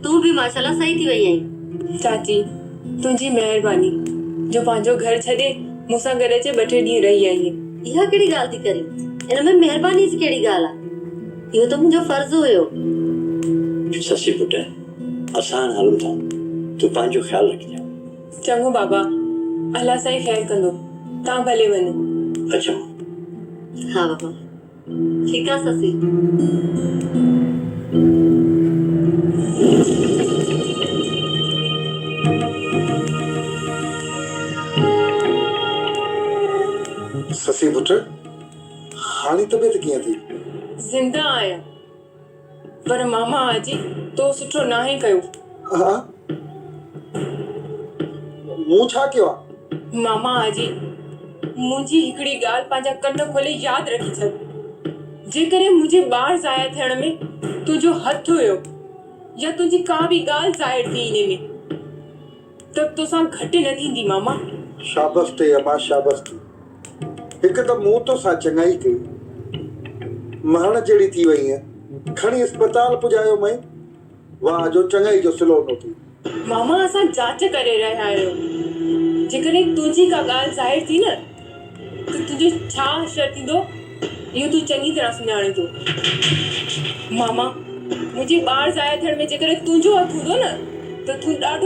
تون به ماشاءالله صحيح ٿي وئي آهين. چاچي، تنهنجي مهرباني جو پنهنجو گهر ڇڏي مون سان گڏ اچي ٻه ٽي ڏينهن رهي آهين. اها ڪهڙي ڳالهه ٿي ڪرين؟ ان ۾ مهربانيء جي ڪهڙي ڳالهه آهي؟ اهو ته منهنجو فرض هيو. سسي پٽ، اسان هاڻ هلون ٿا. تون پنهنجو خيال رکجان. چڱو بابا، الله سائين خير ڪندو. توهان ڀلي وڃو. اچ امان. ها بابا. ٺيڪ آ سسي. سسي پٽ، هاڻي طبيعت ڪيئن اٿئي؟ زنده آهيان، پر ماما حاجي تو سٺو ناهي ڪيو. ها؟ مون ڇا ڪيو آ؟ ماما حاجي، منهنجي هڪڙي ڳالهه پنهنجا ڪن کولي ياد رکي ڇڏ. جيڪڏهن منهنجي ٻار ضايع ٿيڻ ۾ تنهنجو هٿ هيو يا تنهنجي ڪا به ڳالهه ظاهر ٿي انهي ۾ ته توسان گهٽ نه ٿيندي ماما. شابس ٿئي امان شابس ٿئي. هڪ ته مون توسان چڱائي ڪئي. مهڻ جهڙي ٿي وئينء. کڻي اسپتال پڄايو مئين. واهه جو چڱائي جو صلو نو ٿي. ماما اسان جاچ ڪري رهيا آهيون. جيڪڏهن تنهنجي ڪا ڳالهه ظاهر ٿي نه ته تنهنجو ڇا حشر ٿيندو اهو تون چڱي طرح سڃاڻين ٿو. ماما منهنجي ٻار ضايع ٿيڻ ۾ جيڪڏهن تنهنجو هٿ هوندو نه ته تون ڏاڍو.